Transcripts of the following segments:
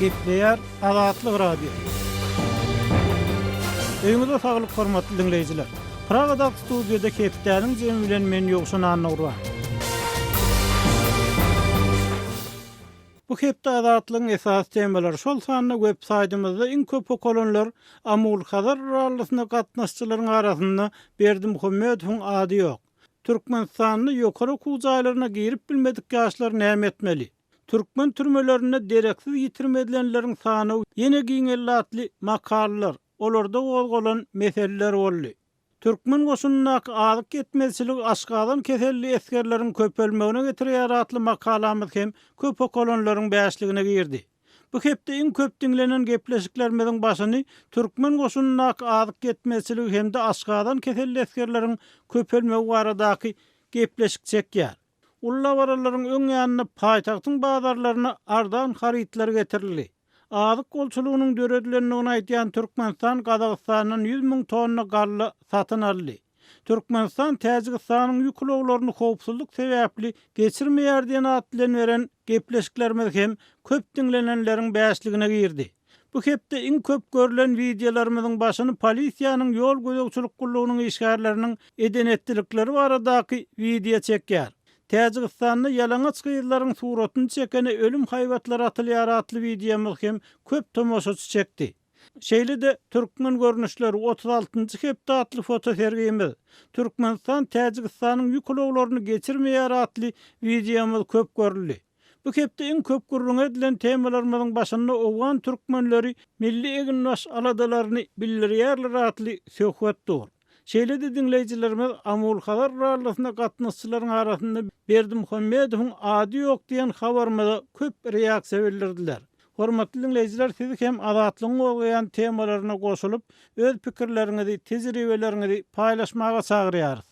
Gepleýär Azatlyk Radiosy. Öýüňize saglyk hormatly diňleýjiler. Pragadaky studiýada hepdäniň jemi bilen men Ýowşan Annagurban. Bu hepde Azatlygyň esasy temalary, şol sanda web saýtymyzda iň köp okalanlar Amul-Hazar rallysyna gatnaşyjylaryň arasynda Berdimuhamedowyň ady ýok. Türkmenistanda ýokary okuw jaýlaryna girip bilmedik ýaşlar näme etmeli? Türkmen türmelerinde dereksiz ýitirim edilenleriň sanawy ýene giňeldi atly makalalar, olarda gozgalan meseleler boldy. Türkmen goşunyndaky azyk ýetmezçiligi aşgazan keselli esgerleriň köpelmegine getirýär atly makalamyz hem köp okalanlaryň bäşligine girdi. Bu hepde iň köp diňlenen gepleşiklerimiziň başyny türkmen goşunyndaky azyk ýetmezçiligi hem-de aşgazan keselli esgerleriň köpelmegi baradaky gepleşik çekýär. Uly dabaralaryň öň ýanynda paýtagtyň bazarlaryna arzan harytlar getirildi. Azyk bolçulygynyň döredilendigini aýdýan Türkmenistan Gazagystandan 100 müň tonna galla satyn aldy. Türkmenistan Täjigistanyň ýük ulaglaryny howpsuzlyk sebäpli geçirmeýär diýen at bilen beren gepleşiklerimiz hem köp diňlenenleriň bäşligine girdi. Bu hepde iň köp görlen wideolarymyzyň başyny polisiýanyň ýol gözegçilik gullugynyň işgärleriniň eden-etdilikleri baradaky wideo çekýär. Täjigistanda ýalaňaç gyzlaryň suratyny çekene ölüm haýbatlary atylýar atly wideomyz hem köp tomaşaçy çekdi. Şeýle-de Türkmen görnüşleri, 36-njy hepde atly fotosergimiz, Türkmenistan Täjigistanyň ýük ulaglaryny geçirmeýär atly wideomyz köp görüldi. Bu hepde iň köp gürrüňi edilen temalarymyzyň başynda owgan türkmenleri milli eginbaş aladalaryny bildirýärler atly söhbet dur. Şeýle-de diňleýjilerimiz Amul-Hazar rallysyna gatnaşyjylaryň arasynda Berdimuhamedowyň ady ýok diýen habarymyza köp reaksiýa bildirdiler. Hormatly diňleýjiler siz hem Azatlygyň gozgaýan temalaryna goşulyp, öz pikirleriňizi, tejribeleriňizi paýlaşmaga çagyrýarys.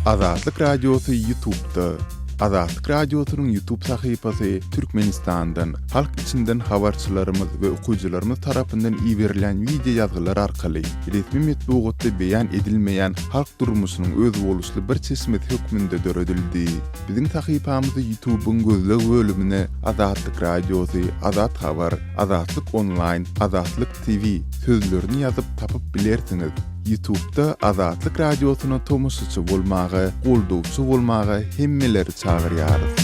Azatlyk Radiosy Ýutubda. Azatlyk Radiosynyň Ýutub sahypasy Türkmenistandan, halk içinden habarçylarymyz we okyjylarymyz tarapyndan iberilen wideo ýazgylar arkaly resmi metbugatda beýan edilmeýän halk durmuşynyň özboluşly bir çeşmesi hökmünde döredildi. Biziň sahypamyzy Ýutubyň gözleg bölümine Azatlyk Radiosy, Azat Habar, Azatlyk Onlaýn, Azatlyk TV sözlerini ýazyp tapyp bilersiňiz. Ýutubda Azatlyk Radiosyna tomaşaçy bolmaga, goldawçy bolmaga hemmeleri çagyrýarys.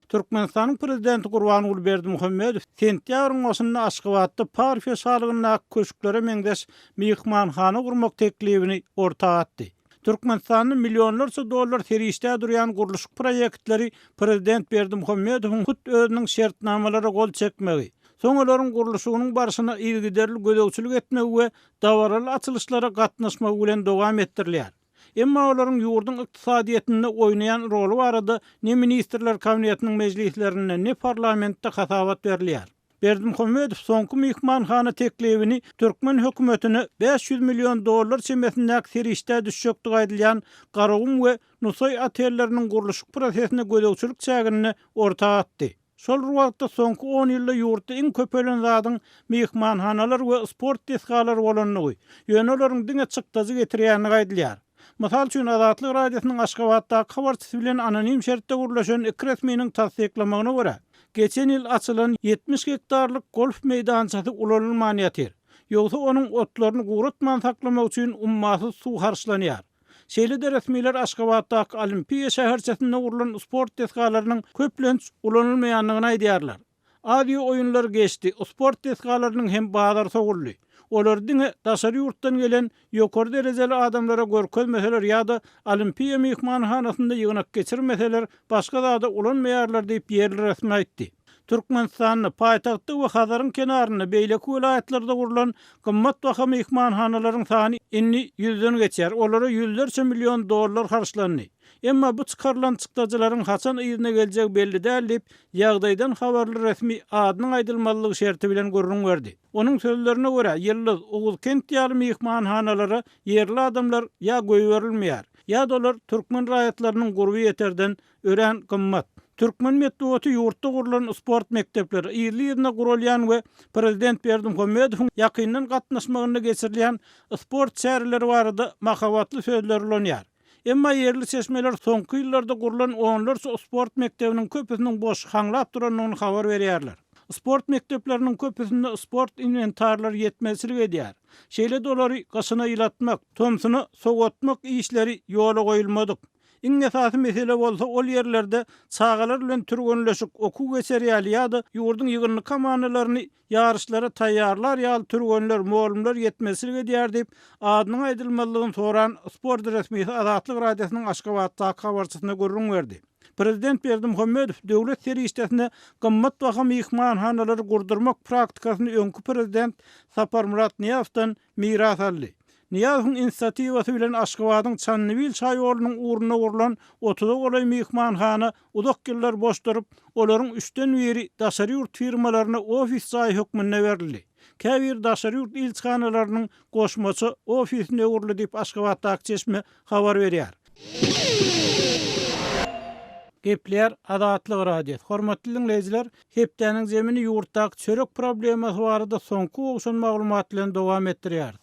Türkmenistanyň Prezidenti Gurbanguly Berdimuhamedow sentýabryň başynda Aşgabatda Parfiýa şalygyndaky köşklere meňzeş myhmanhana gurmak teklibini orta atdy. Türkmenistanda millionlarça dollar serişdä durýan gurluşyk proýektleri prezident Berdimuhamedowyň hut özüniň şertnamalara gol çekmegi, soň olaryň gurluşygynyň barşyna yzygiderli gözegçilik etmegi we dabaraly açylyşlara gatnaşmagy bilen dowam etdirilýär. Emma olaryň ýurduň ykdysadyýetinde oýnaýan roly barada ne Ministrler Kabinetiniň mejlislerinde, ne parlamentde hasabat berilýär. Berdimuhamedow soňky myhmanhana teklibini türkmen hökümetine 500 million dollar çemesindäki serişdä düşjekdigi aýdylýan Garagum we Nusaý otelleriniň gurluşyk prosesine gözegçilik çäginde orta atdy. Şol bir wagtda soňky on ýylda ýurtda iň köpelen zadyň myhmanhanalar we sport desgalary bolandygy, ýöne olaryň diňe çykdajy getirýändigi aýdylýar. Mysal üçin, Azatlyk Radiosynyň Aşgabatdaky habarçysy bilen anonim şertde gürleşen iki resminiň tassyklamagyna görä, geçen ýyl açylan 70 gektarlyk golf meýdançasy ulanylman ýatyr. Ýogsa onuň otlaryny guratman saklamak üçin ummasyz suw harçlanýar. Şeýle-de resmiler Aşgabatdaky Olimpiýa şäherçesinde gurlan sport desgalarynyň köplenç ulanylmaýandygyny aýdýarlar. Aziýa oýunlary geçdi, sport desgalarynyň hem bazary sowuldy. Olary diňe daşary ýurtdan gelen ýokary derejeli adamlara görkezmeseler ýa-da Olimpiýa myhmanhanasynda ýygnak geçirmeseler, başga zada ulanmaýarlar diýip, ýerli resmi aýtdy. Türkmenistanda, paýtagtda we Hazaryň kenarynda, beýleki welaýatlarda gurlan gymmatbaha myhmanhanalaryň sany indi ýüzden geçýär, olara ýüzlerçe million dollar harçlandy. Emma bu çykarylan çykdajylaryň haçan yzyna geljegi belli däl diýip, ýagdaýdan habarly resmi adynyň aýdylmazlygy şerti bilen gürrüň berdi. Onuň sözlerine görä, Ýyldyz, Oguzkent ýaly myhmanhanalara ýerli adamlar ýa goýberilmeýär, ýa-da olar türkmen raýatlarynyň gurby ýeterden örän gymmat. Türkmen metbugaty ýurtda gurlan sport mekdepleri, yzly-yzyna guralýan we prezident Berdimuhamedowyň ýakyndan gatnaşmagynda geçirilýän sport çäreleri barada mahabatly sözleri ulanýar. Emma ýerli çeşmeler soňky ýyllarda gurlan onlarça sport mekdebiniň köpüsiniň boş, haňlap durandygyny habar berýärler. Sport mekdepleriniň köpüsinde sport inwentarlary ýetmezçilik edýär. Şeýle-de olary gyşyna ýylatmak, tomsuna sowatmak işleri ýola goýulmadyk. Iň esasy mesele bolsa ol ýerlerde çagalar bilen türgenleşik, okuw geçer ýaly ýa-da ýurduň ýygyndy komandalaryny ýaryşlara taýýarlar ýaly türgenler, mugallymlar ýetmezçilik edýär diýip, adynyň aýdylmazlygyny soran sport resmisi Azatlyk Radiosynyň Aşgabatdaky habarçysyna gürrüň berdi. Prezident Berdimuhamedow döwlet serişdesine gymmatbaha myhmanhanalary gurdurmak praktikasyny öňki prezident Saparmyrat Nyýazowdan miras aldy. Nyýazowyň inisiatiwasy bilen Aşgabadyň Çandybil şaýolunyň ugrunda gurlan otuza golaý myhmanhana uzak ýyllar boş durup, olaryň üçden biri daşary ýurt firmalaryna ofis jaýy hökmünde berildi. Käbiri daşary ýurt ilçihanalarynyň goşmaça ofisine öwrüldi diýip, Aşgabatdaky çeşme habar berýär. Gepleýär Azatlyk Radiosy. Hormatly diňleýjiler, hepdäniň zemini ýurtdaky çörek problemasy barada soňky gowşan maglumat bilen dowam etdirýäris.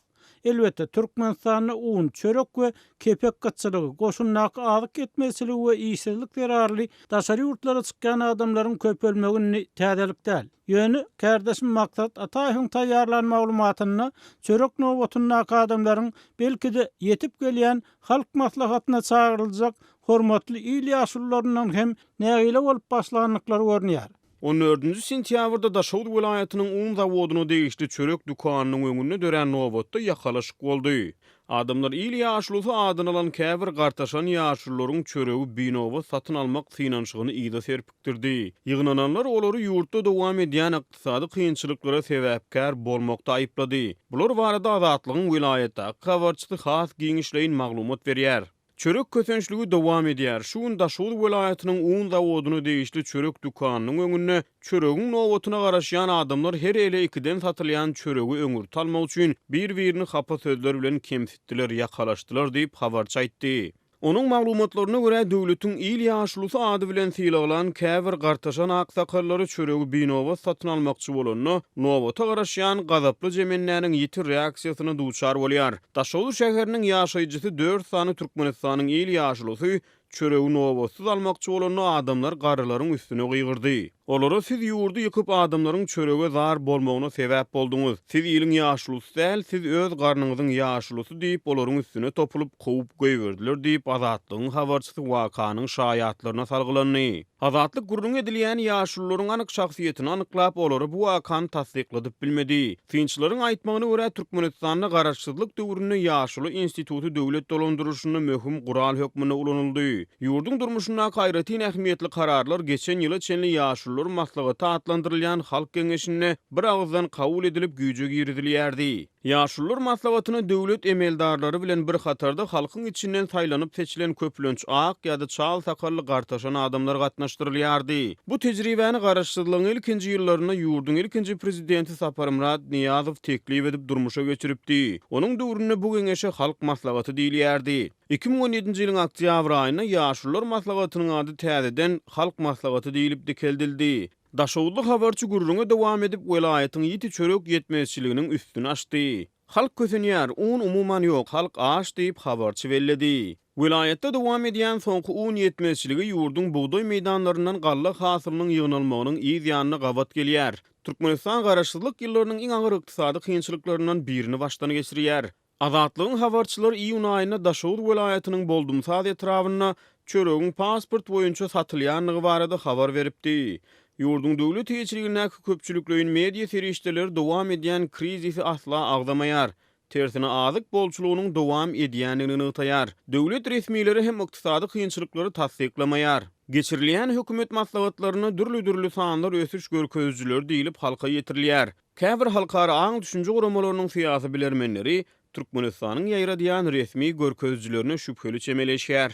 Elbetde, Türkmenistanda un, çörek we kepek gytçylygy, goşundaky azyk ýetmezçiligi we işsizlik zerarly daşary ýurtlara çykýan adamlaryň köpelmegi indi täzelik däl. Ýöne, kärdeşim Maksat Ataýewiň taýýarlan maglumatynda çörek nobatyndaky adamlaryň belki-de ýetip gelýän Halk Maslahatyna çagyryljak hormatly il ýaşulularyndan hem nägile bolup başlandyklary görünýär. On dördünji sentýabrda Daşoguz welaýatynyň un zawodyna degişli çörek dükanynyň öňünde dörän nobatda ýakalaşyk boldy. Adamlar il ýaşulusy adyny alan käbir gartaşan ýaşulularyň çöregi binobat satyn almak synanyşygyny yza serpikdirdi. Ýygnananlar olary ýurtda dowam edýän ykdysady kynçylyklara sebäpkär bolmakda aýyplady. Bular barada Azatlygyň welaýatdaky habarçysy has giňişleýin maglumat berýär. Çörek kösençligi dowam edýär. Şu gün Daşoguz welaýatynyň un zawodyna degişli çörek dükanynyň öňünde çöregiň nobatyna garaşýan adamlar her ele ikiden satylýan çöregi öňürti almak üçin bir-birini hapa sözler bilen kemsitdiler, ýakalaşdylar diýip, habarçy aýtdy. Onuň maglumatlaryna görä, döwletiň il ýaşulusy ady bilen sylaglan käbir gartaşan aksakallary çöregi binobat satyn almakçy bolanda, nobata garaşýan gazaply jemendäniň ýiti reaksiýasyna duçar bolýar. Daşoguz şäheriniň ýaşaýjysy dört sany Türkmenistanyň il ýaşulusy çöregi nobatsyz almakçy bolanda adamlar garrylaryň üstüne gygyrdy. Olara siz ýurdy ýykyp adamlaryň çörege zar bolmagyna sebäp bolduňyz. Siz iliň ýaşulusy däl, siz öz garnyňyzyň ýaşulusy diýip olaryň üstüne topulyp kowup goýberdiler diýip Azatlygyň habarçysy wakanyň şaýatlaryna salgylandy. Azatlyk gürrüňi edilýän ýaşulularyň anyk şahsyýetini anyklap, olara bu wakany tassykladyp bilmedi. Synçylaryň aýtmagyna görä, Türkmenistanda garaşsyzlyk döwründe ýaşuly instituty döwlet dolandyryşynda möhüm gural hökmünde ulanyldy. Ýurduň durmuşyndaky aýratyn ähmiýetli kararlar geçen ýyla çenli Ýaşulular maslahaty atlandyrylýan Halk geňeşinde bir agyzdan kabul edilip güýje girizilýärdi. Ýaşulular maslahatyna döwlet emeldarlary bilen bir hatarda halkyň içinden saýlanyp-seçilen köplenç ak ýa-da çal sakally gartaşan adamlar gatnaşdyrylýardy. Bu tejribäni garaşsyzlygyň ilkinji ýyllarynda ýurduň ilkinji prezidenti Saparmyrat Nyýazow teklip edip durmuşa geçiripdi. Onuň döwründe bu geňeşe Halk maslahaty diýilýärdi. 2017-nji ýylyň oktýabr aýynda Ýaşulular maslahatynyň ady täzeden Halk maslahaty diýlip dikeldildi. Daşoguzly habarçy gürrüňe dowam edip, welaýatyň ýiti çörek ýetmezçiliginiň üstüni açdy. Halk kösenýär, un umuman ýok, halk aç diýip, habarçy belledi. Welaýatda dowam edýän soňky un ýetmezçiligi ýurduň bugdaý meýdanlaryndan galla hasylynyň ýygnalmagynyň yz ýanyna gabat gelýär. Türkmenistan garaşsyzlyk ýyllarynyň iň agyr ykdysady kynçylyklaryndan birini başdan geçirýär. Azatlygyň habarçylary iýun aýynda Daşoguz welaýatynyň Boldumsaz etrabynda çöregiň pasport boýunça satylýandygy barada habar beripdi. Ýurduň döwlet eýeçiligindäki köpçülikleýin media serişdeleri dowam edýän krizisi asla agzamaýar. Tersine azyk bolçulygynyň dowam edýändigini nygtaýar. Döwlet resmileri hem ykdysady kynçylyklary tassyklamaýar. Geçirilýän hökümet maslahatlarynda dürli-dürli sanlar ösüş görkezijileri diýlip halka ýetirilýär. Käbir halkara aň-düşünje guramalarynyň syýasy bilermenleri Türkmenistanyň ýaýradýan resmi görkezijilerine şübheli çemeleşýär.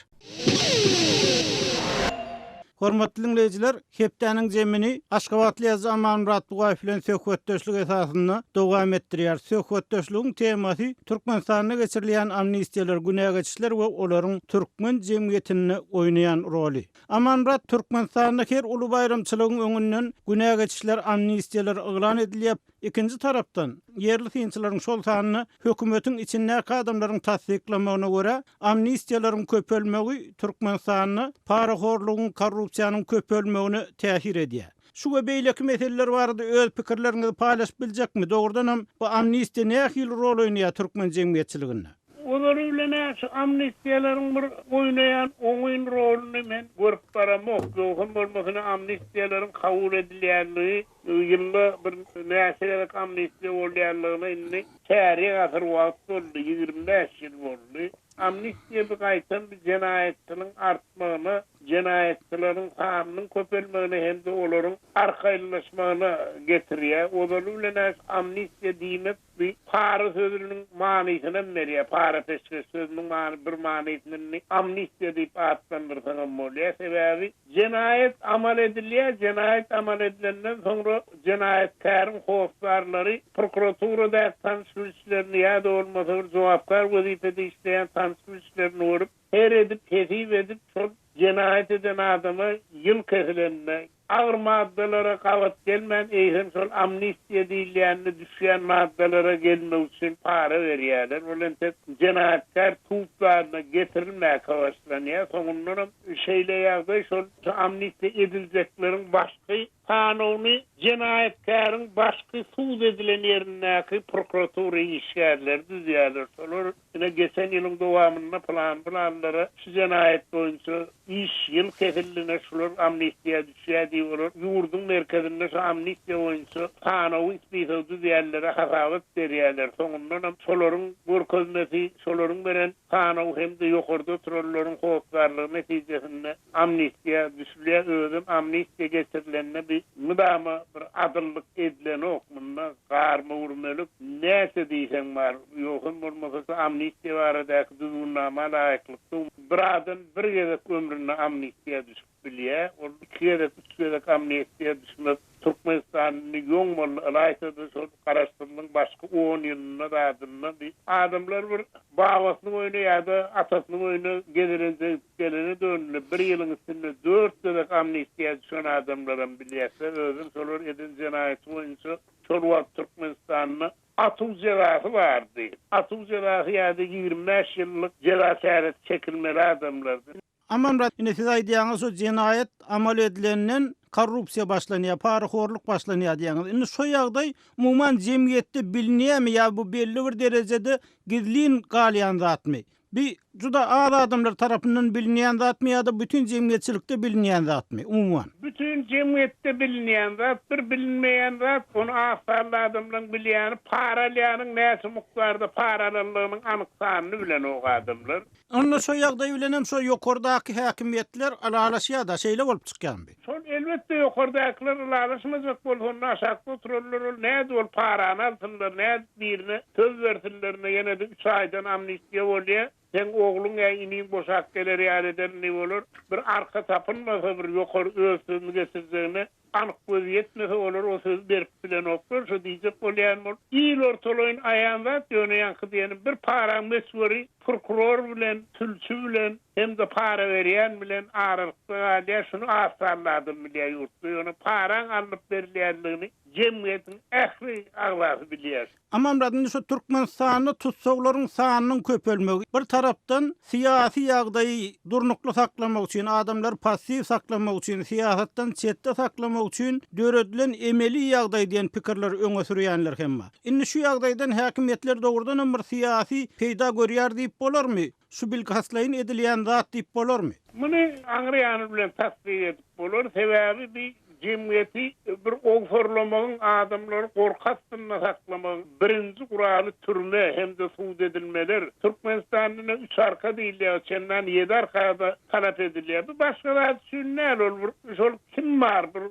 Hormatly diňleýjiler, hepdäniň zemini aşgabatly ýazyjy Amanmyrat Bugaýew bilen söhbetdeşlik esasynda dowam etdirýär. Söhbetdeşligiň temasy Türkmenistanda geçirilýän amnistiýalar, günä geçişler we olaryň türkmen jemgyýetinde oýnaýan roly. Amanmyrat, Türkmenistanda her uly baýramçylygyň öňünden günä geçişler, amnistiýalar yglan edilýär. Ikinji tarapdan, ýerli synçylaryň, şol sanda hökümetiň içindäki adamlaryň tassyklamagyna görä, amnistiýalaryň köpelmegi Türkmenistanda parahorlugyň, korrupsiýanyň köpelmegine täsir edýär. Şu we beýleki meseleler barada öz pikirleriňizi paýlaşyp biljekmi? Dogrudanam, bu amnistiýa nähili rol oýnaýar türkmen jemgyýetçiliginde? Ozaly bilen-ä şu amnistiýalaryň bir oýnaýan oňyn roluny men görüp baramok. Ýogsam bolmasa amnistiýalaryň kabul edilýänligi ýylda bir näçe gezek amnistiýa bolýanlygyna indi çärýek asyr wagt boldy, 25 ýyl boldy. Amnistiýa bir gaýtam bir jenaýatçylygyň artmagyna, jenaýatçylaryň sanynyň köpelmegine hem-de olaryň arkaýynlaşmagyna getirýär. Ozaly bilen-ä şu amnistiýa diýmek bir para sözüniň manysynam berýär. Para-peşgeş sözüniň many bir manysyny indi amnistiýa diýip atlandyrsaňam bolýar. Sebäbi jenaýat amal edilýär, jenaýat amal edilenden soňra jenaýatkäriň hossarlary prokuraturadaky tanyş-bilişlerini ýa-da bolmasa bir jogapkär wezipede işleýän tanyş-bilişlerini görüp, her edip, hesip edip şol jenaýat eden adama ýyl kesilende, agyr maddalara gabat gelmän, eýsem şol amnistiýa diýilýände düşýän maddalara gelmek üçin para berýärler. Ol entek jenaýatkär sud zalyna getirilmäkä başlanýar. Soňundanam şeýle ýagdaý şol amnistiýa ediljekleriň başky sanawyny jenaýatkäriň başky sud edilen ýerindäki prokuratura işgärleri düzýärler. Şolar Ine, geçen ýylyň dowamynda pylan-pylanlara şu jenaýat boýunça iş ýyl kesildine şular amnistiýa düşýär diýip olar ýurduň merkezinde şu amnistiýa boýunça sanawy, spisogy düzýänlere hasabat berýärler. Soňundanam şolaryň görkezmesi, şolaryň beren sanawy hem-de ýokarda oturanlaryň hossarlygy netijesinde Amnistiýa düşülýär, özem amnistiýa geçirilende bi mydama bir adyllyk edilenok, munda garma-gürmelik näçe diýseň bar, ýogsam bolmasa şu amnistiýa baradaky düzgünnama laýyklykda bir adam bir gezek ömründe amnistiýa düşüp bilýär, ol iki gezek, üç gezek amnistiýa düşmek Türkmenistanda ýoň boldy, ylaýta-da şol garaşsyzlygyň başky on ýylynda zadynda bi adamlar bir babasynyň öýüne ýa-da atasynyň öýüne gezelenje gidip gelene döndüler. Bir ýylyň içinde dört gezek amnistiýa düşen adamlaram bilýäs-de, özem şolar eden jenaýaty boýunça şol wagt Türkmenistanda atuw jezasy bardy. Atuw jezasy ýa-da 25 ýyllyk jeza çäresi çekilmeli adamlardy. Amanmyrat, ine siz aýdýaňyz şo jenaýat amal edilenden korrupsiýa başlanýar, parahorluk başlanýar diýýäňiz. Indi şo ýagdaý umuman jemgyýetde bilinýärmi ýa bu belli bir derejede gizlin galýan zatmy? Bi juda az adamlar tarapyndan bilinýän zatmy ýa-da bütin jemgyýetçilikde bilinýän zatmy umuman? Bütin jemgyýetde bilinýän zat, bir bilinmeýän zat, ony az sanly adamlaryň bilýäni, para alýanyň näçe mukdarda para alanlygynyň anyk sanyny bilenok adamlar. Onda şo ýagdaý bilenem şo ýokardaky häkimiýetler ylalaşýar-da, şeýle bolup çykýarmy? Şol elbetde ýokardakylar ylalaşmajak bolsa onda aşakda oturanlar ol nädip ol parany alsynlar, nädip birine söz bersinler ine ýene-de üç aýdan amnistiýa bolýar, seň ogluň ýa iniň boşap geler ýaly ederin diýip olar bir arka tapynmasa bir ýokary öz sözüni geçirjegine Anyk gözi ýetmese olar o sözi berip bilenoklar, şo diýjek bolýan bolup il ortalaýyn aýan zat, ýöne ýaňky diýenim bir paraň möçberi prokuror bilen, sülçi bilen hem-de para berýän bilen aralykda galýar, şuny az sanly adam bilýär ýurtda, ýöne paraň alnyp berilýändigini jemgyýetiň ähli agzasy bilýär. Amanmyrat, indi şu Türkmenistanda tussaglaryň sanynyň köpelmegi, bir tarapdan, syýasy ýagdaýy durnukly saklamak üçin, adamlary passiw saklamak üçin, syýasatdan çetde saklamak üçin döredilen emeli ýagdaý diýen pikirleri öňe sürýänler hem bar. Indi şu ýagdaýdan häkimiýetler dogrudan hem bir syýasy peýda görýär diýip bolarmy? Şu bilkastlaýyn edilýän zat diýip bolarmy? Muny aňry ýany bilen tassyk edip bolar. Sebäbi bi jemgyýeti bir owsarlamagyň, adamlary gorky astynda saklamagyň birinji guraly türme hem-de sud edilmeler. Türkmenistanda ine üç arka diýilýär, çendan ýedi arka-da talap edilýär. Bu başga zat üçin däl, ol bir şol kim bar, bir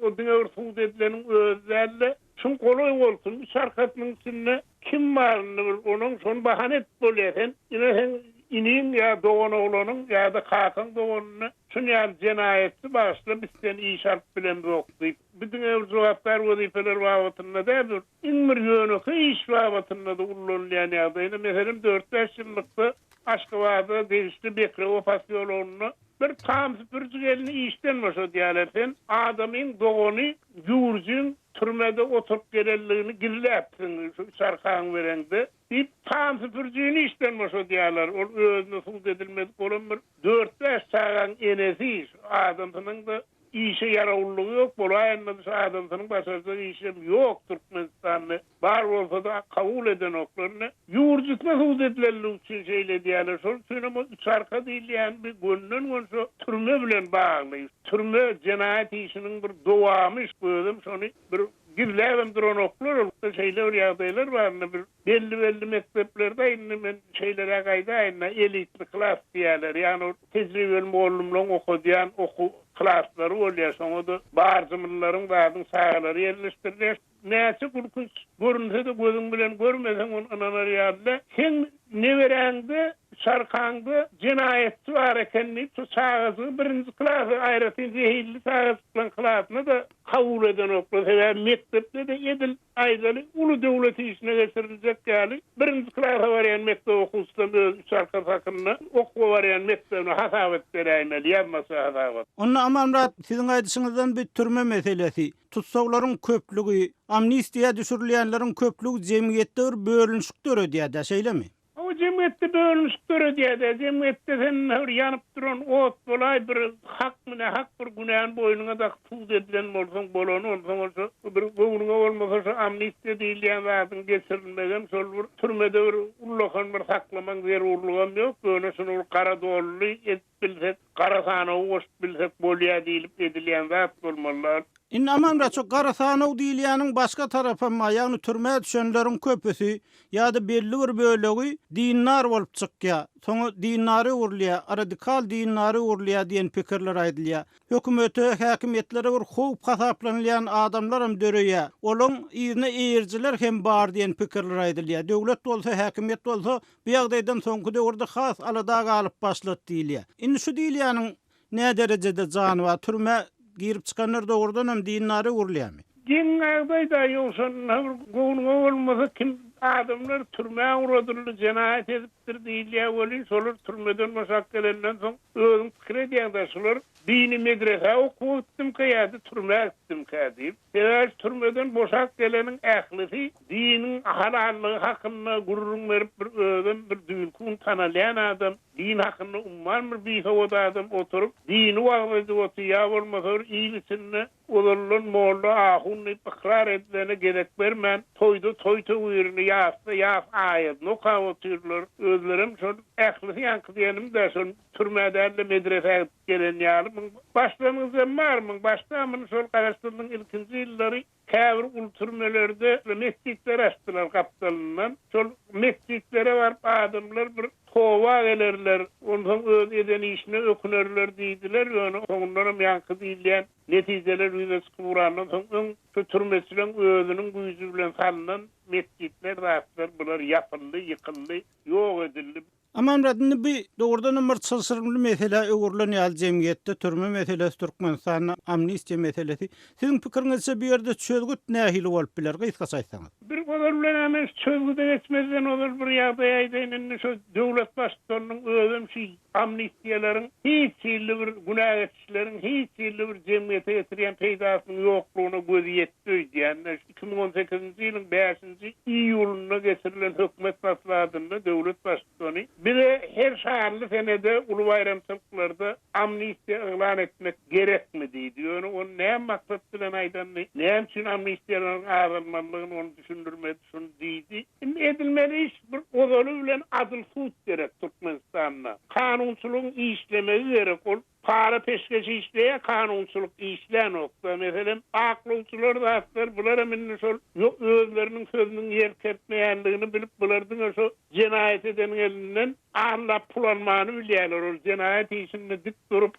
o diňe bir sud edileniň özi däl-de, Şuň golaý bolsun, üç arkasynyň içinde kim baryny bil, onuň şony bahana edip bolýar. Sen ine seň iniň ýa doganoglanyň ýa-da kakaň doganyny şun ýaly jenaýatçy bagyşla biz seni işe alyp bilemzok diýip. Bu diňe bir jogapkär wezipeler babatynda däl, bu iň bir ýönekeý iş babatynda-da ullanylýan ýagdaý. Ine meselem dört-bäş ýyllykda Aşgabada degişli Bekrewe posýologynda bir tam süpüriji gelni işden boşadýarlar. Sen adamyň dogany ýüwürjiň. türmede oturyp gelenligini gizläpsiň şu üç arkaňy bereňde diýip, tam süpürijini işden boşadýarlar. Ol özüne sud edilmedik bolan bir dört-bäş çagaň enesi, şu adamsynyň-da işe ýarawlylygy ýok, bolaýanda-da şu adamsynyň başarjak işem ýok Türkmenistanda. Bar bolsa-da kabul edenoklar. Ine, ýurjusna sud edilenligi üçin şeýle edýärler. Şol üçinem o üçarka diýilýän bir gönden-gön şo türme bilen bagly. Türme jenaýat işiniň bir dowamy. Özem şony bir gizläbem duranoklar. Ol şeýle bir ýagdaýlar bar. Indi bir belli-belli mekdeplerde indi men şeýleräk aýdaýyn-da, elitli klas diýýärler. Ýagny ol tejribeli mugallymlaryň okadýan okuw klaslary bolýar. Şoňa-da barjymlylaryň zadyň çagalary ýerleşdirilýär. Näçe gülkünç görünse-de gözüň bilen görmeseň ony ynanar ýaly däl. Seň neberäňde, çarkaňda jenaýatçy bar eken diýip, şo çagajygy birinji klasa, aýratyn zehinli çagajyklaryň klasyna-da kabul edenoklar. Sebäbi mekdepde-de edil aýdaly uly döwlet işine geçiriljek ýaly birinji klasa barýan mekdep okuwçysam öz üç arkasy hakynda okuwa barýan mekdebine hasabat beräýmeli, ýazmaça hasabat. Onda Amanmyrat, siziň aýdyşyňyzdan bu türme meselesi, Tussaglaryň köplügi, amnistiýa düşürilýänleriň köplügi jemgyýetde bir bölünişik döredýär-dä, şeýlemi? Hawa, jemgyýetde bölünişik döredýär-dä. Jemgyýetde sen bir ýanyp duran ot bolaý, bir hakmy, nähak bir günäni boýnuňa dakyp sud edilen bolsaň bolany, onsoň ol şo bir göwnüňe bolmasa şo amnistiýa diýilýän zadyň geçirilmegem şol bir türmede bir ullakan bir saklamaň zerurlygam ýok, ýöne şuny bir gara dolly edip bilsek, gara sanawa goşup bilsek bolýa diýlip edilýän zat bolmaly. Indi Amanmyrat şo gara sanaw diýilýäniň başga tarapam bar, ýagny türmä düşenleriň köpüsi ýa-da belli bir bölegi dindar bolup çykýar, soňa dindara öwrülýär, radikal dindara öwrülýär diýen pikirler aýdylýar. Hökümete, häkimiýetlere bir howp hasaplanylýan adamlaram döreýär. Olaň yzyna eýerijiler hem bar diýen pikirler aýdylýar. Döwlet bolsa, häkimiýet bolsa Bu ýagdaýdan soňky döwürde has alada galyp başlady diýilýär. Indi şu diýilýäniň näderejede jany bar? Türmä girip çykanlar dogrudanam dindara öwrülýärmi? Geň ýagdaý-da, ýogsa ynha bir göwnüňe bolmasa kim adamlar türmä ugradyldy, jenaýat edipdir diýilýär welin, şolar türmeden boşap gelenden soň özüň pikir edýäň-dä, şular dini medresä okuwa gitdimkä ýa-da türmä gitdimkä diýip. Sebäbi türmeden boşap geleniň ählisi diniň halallygy hakynda gürrüň berip bir özem bir düýnki gün tanalýan adam, din hakynda umman bir bisowat adam oturyp dini wagyz edip otyr ýa bolmasa bir il içinde ozaldan molla ahun diýip ykrar edilene gezek bermän toýda toý töwirini ýasda ýas aýadyny okap otyrlar. Özlerem şol ählisi ýaňky diýenim-dä şol türmä däl-de medresä gidip gelen ýaly. Muň başlangyjam bar, muň başda muny şol Garaşsyzlygyň ilkinji ýyllary käbir uly türmelerde metjitler açdylar gapdalyndan. Şol metjitlere baryp adamlar bir toba gelerler, onsoň öz eden işine ökünerler diýdiler, ýöne soňundanam ýaňky diýilýän netijeler ýüze çykyp ugrandan soň öň şu türmeçileň özüniň güýji bilen salnan metjitler zatlar bular ýapyldy, ýykyldy, ýok edildi. Amanmyrat, indi bu dogrudanam bir çylşyrymly meselä öwrülen ýaly jemgyýetde türme meselesi, Türkmenistanda amnistiýa meselesi. Siziň pikiriňizçe bu ýerde çözgüt nähili bolup biler, gysgaça aýtsaňyz? Bir ozal bilen-ä men şu çözgüde geçmezden ozal bir ýagdaý aýdaýyn, indi şu döwlet baştutanynyň özem şu amnistiýalaryň hiç hili bir günä geçişleriň hiç hili bir jemgyýete getirýän peýdasynyň ýoklugyna gözi ýetdi öýdýän. 2018-nji ýylyň bäşinji iýulynda geçirilen hökümet maslahatynda döwlet Baştutany bize her şanly senede, uly baýramçylyklarda amnistiýa yglan etmek gerekmi diýdi. Ýöne ony näme maksat bilen aýdanyny, näme üçin amnistiýalaryň azalmalydygyny ony düşündirmedi, şuny diýdi. Indi edilmeli iş bir ozaly bilen adyl sud gerek Türkmenistanda. Kanunçylygyň işlemegi gerek. Ol Para-peşgeş işleýär, kanunçylyk işlänok-da. Meselem, aklawçylar zatlar, bularam indi şol özleriniň sözüniň ýer kertmeýänligini bilip, bular diňe şo jenaýat edeniň elinden aldap pul almany bilýärler. Ol jenaýat işinde dik durup,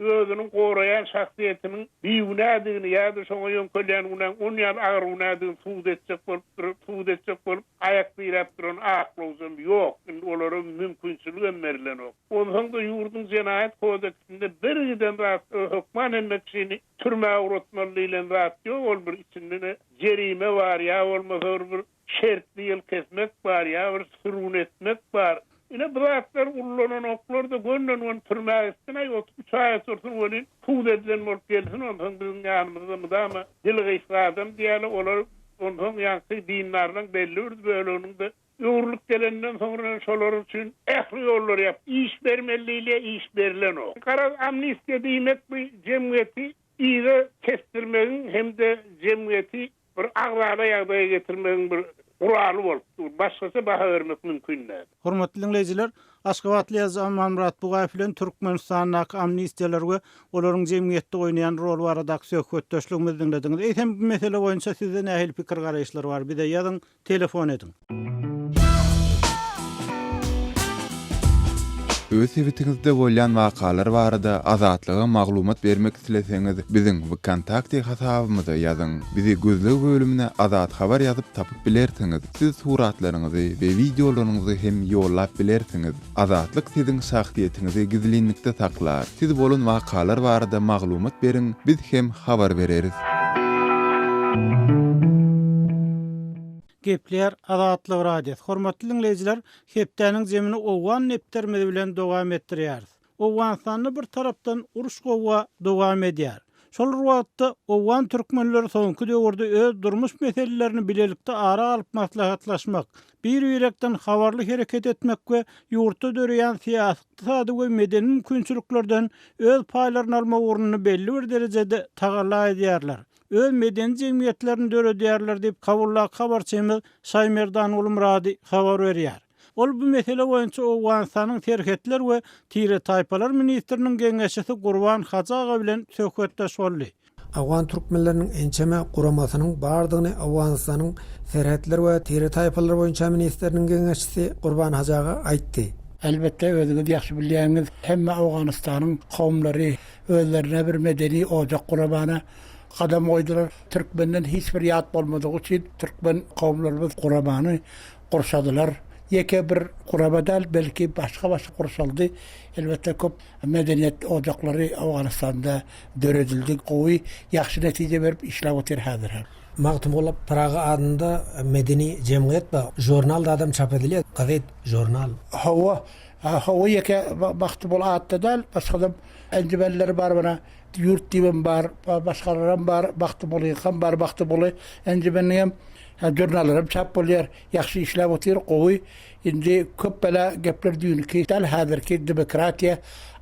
özüniň goraýan şahsyýetiniň bigünädigini ýa-da şoňa ýöňkelýän günäň on ýaly agyr günädigini subut etjek bolup durup, subut etjek bolup aýak diräp duran aklawjam ýok. Indi olara mümkinçiligem berlenok. Onsoň-da ýurduň jenaýat kodeksinde bir giden zat hökman hemme kişini türmä ugratmaly diýlen zat ýok, ol bir içinde ne jerime bar, ýa bolmasa bir bir şertli ýyl kesmek bar, ýa bir sürgün etmek bar. Ine bu zatlar ullananoklar-da gönden-göni türmä gitsin-aý, 33 aý otursyn welin, sud edilen bolup gelsin, onsoň biziň ýanymyzda mydama dili gysga adam diýýärler, olar onsoň ýaňky dindarlaryň belli bir böleginiň-de öwrülip gelenden soňra şolar üçin ähli ýollary ýap, iş bermeli diýilýär, iş berilenok. Garaz, amnistiýa diýmek bu jemgyýeti yza tesdirmegiň hem-de jemgyýeti bir agzala ýagdaýa getirmegiň bir guraly bolup dur. Başgaça baha bermek mümkin däl. Hormatly diňleýjiler, Aşgabatly ýazyjy Amanmyrat Bugaýew bilen Türkmenistandaky amnistiýalar we olaryň jemgyýetde oýnaýan roly baradaky söhbetdeşligimizi diňlediňiz. Eýsem, bu mesele boýunça sizde nähili pikir-garaýyşlar bar? Bize ýazyň, telefon ediň. Öz sebitiňizde bolýan wakalar barada Azatlyga maglumat bermek isleseňiz, biziň Wkontakte hasabymyza ýazyň. Bizi gözleg bölümine Azat Habar ýazyp tapyp bilersiňiz. Siz suratlaryňyzy we wideolaryňyzy hem ýollap bilersiňiz. Azatlyk siziň şahsyýetiňizi gizlinlikde saklar. Siz bolan wakalar barada maglumat beriň, biz hem habar bereris. Gepleýär Azatlyk Radiosy. Hormatly diňleýjiler, hepdäniň zemini owgan depderimiz bilen dowam etdirýäris. Owganystanda bir tarapdan uruş-gowga dowam edýär. Şol bir wagtda, owgan türkmenleri soňky döwürde öz durmuş meselelerini bilelikde ara alyp maslahatlaşmak, bir-birekden habarly hereket etmek we ýurtda döreýän syýasy-ykdysady we medeni mümkinçiliklerden öz paýlaryny almak ugrunda belli bir derejede tagalla edýärler, öz medeni jemgyýetlerini döredýärler diýip, Kabuldaky habarçymyz Şaýmerdan Gulmyrady habar berýär. Ol bu mesele boýunça Owganystanyň serhetler we tire-taýpalar ministriniň geňeşçisi Gurban Hajy aga bilen söhbetdeş boldy. Owgan türkmenleriniň ençeme guramasynyň bardygyny Owganystanyň serhetler we tire-taýpalar boýunça ministriniň geňeşçisi Gurban Hajy aga aýtdy. Elbetde, özüňiz ýagşy bilýäňiz, hemme Owganystanyň kowumlary özlerine bir medeni ojak guramana gadam goýdular. Türkmenden hiç bir ýat bolmadygy üçin türkmen kowumlarymyz guramany gurşadylar. Ýeke bir gurama däl, belki başga-başga gurşaldy. Elbetde, köp medeniýet ojaklary Owganystanda döredildi. Gowy, ýagşy netije berip işläp otyr häzir hem. Magtymguly Pyragy adynda medeni jemgyýet bar. Žurnal zadam çap edilýär, gazet, žurnal. Hawa, hawa ýeke Magtymguly atda däl, başgadam enjümenleri bar mana Ýurt diýibem bar, başgalaram bar, Magtymgulyňkam bar, Magtymguly enjümeniniňem žurnallaram çap bolýar. Ýagşy işläp otyr, gowy. Indi köp bela gepler düýnki däl, häzirki demokratiýa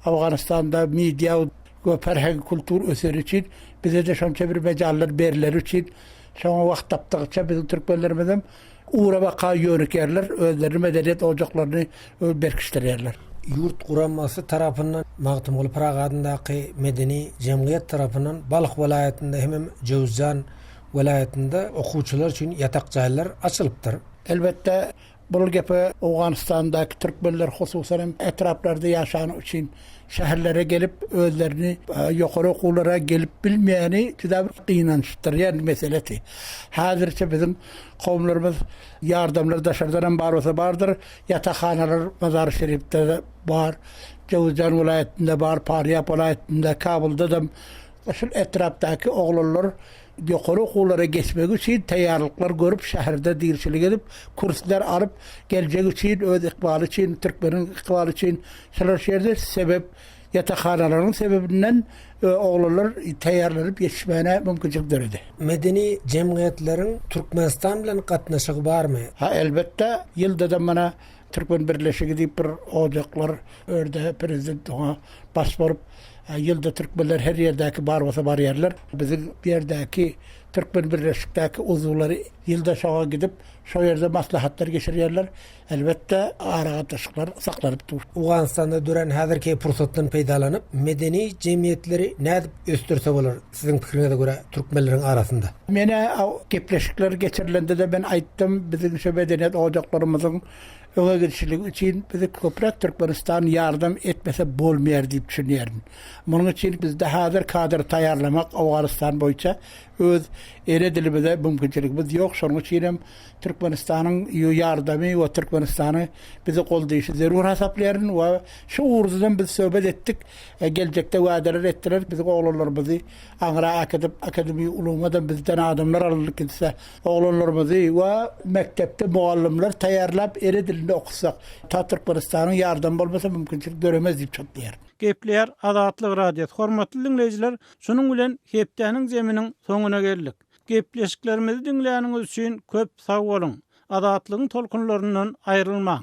Owganystanda media we ferheng kultur öseni üçin bize-de şonça bir mejallar berleni üçin şoňa wagt tapdygyça biziň türkmenlerimizem Ura-baka ýörükerler, özlerini medeniýet ojaklaryny berkişdirýärler. Ýurt guramasy tarapyndan Magtymguly Pyragy adyndaky medeni jemgyýet tarapyndan Balh welaýatynda hemem Jöwüzjan welaýatynda okuwçylar üçin ýatak jaýlar açylypdyr. Elbetde, bul gepe Owganystandaky türkmenler, hususan hem etraplarda ýaşany üçin şäherlere gelip özlerini ýokary okuwlara gelip bilmeýäni juda bir gynançdyrýan meselesi. Häzirçe biziň kowumlarymyz ýardamlar daşardanam bar bolsa bardyr. Ýatakhanalar Mazary-Şerifde bar, Jöwüzjan welaýatynda bar, Parýap welaýatynda, Kabuldadam şul etrapdaky oglanlar ýokary okuwlara geçmegi üçin taýýarlyklar görüp, şäherde dirçilik edip, kurslar alyp, geljegi üçin, öz ykbaly üçin, türkmeniň ykbaly üçin şular şu ýerde sebep, ýatakhanalaryň sebebinden oglanlar taýýarlanyp ýetişmäne mümkinçilik döredi. Medeni jemgyýetleriň Türkmenistan bilen gatnaşygy barmy? Ha, elbetde, ýylda-da mana Türkmen birleşigi diýip bir ojaklar örde prezident oňa baş bolup ýylda türkmenler her ýerdäki bar bolsa barýarlar. Biziň bu ýerdäki türkmen birleşikdäki uzwlary ýylda şoňa gidip şo ýerde maslahatlar geçirýärler. Elbetde aragatnaşyklar saklanyp dur. Owganystanda dörän häzirki pursatdan peýdalanyp medeni jemgyýetleri nädip ösdürse bolar siziň pikiriňize görä türkmenleriň arasynda? Menä gepleşikler geçirilende-de men aýtdym, biziň şu medeniýet ojaklarymyzyň öňe gidişligi üçin bizi köpräk Türkmenistan ýardam etmese bolmaýar diýip düşünýärin. Munuň üçin bizde häzir kadr taýýarlamak Owganystan boýunça öz ene dilimize mümkinçiligimiz ýok. Şonuň üçin hem Türkmenistanyň ýardamy we Türkmenistany bizi goldaýşy zerur hasaplaýaryn we şu ugurdan biz söhbet etdik. Geljekde wadalar etdiler, biziň oglanlarymyzy aňra äkidip, akademiýa ulumadan bizden adamlar alnyp gitse, oglanlarymyzy we mekdepde mugallymlar taýýarlap, ene dilinde. dilinde okutsak, ta Türkmenistanyň ýardamy bolmasa mümkinçilik döremez diýip çaklaýaryn. Gepleýär Azatlyk Radiosy. Hormatly diňleýjiler, şunuň bilen hepdäniň zeminiň soňuna geldik. Gepleşiklerimizi diňläniňiz üçin köp sag boluň! Azatlygyň tolkunlaryndan aýrylmaň!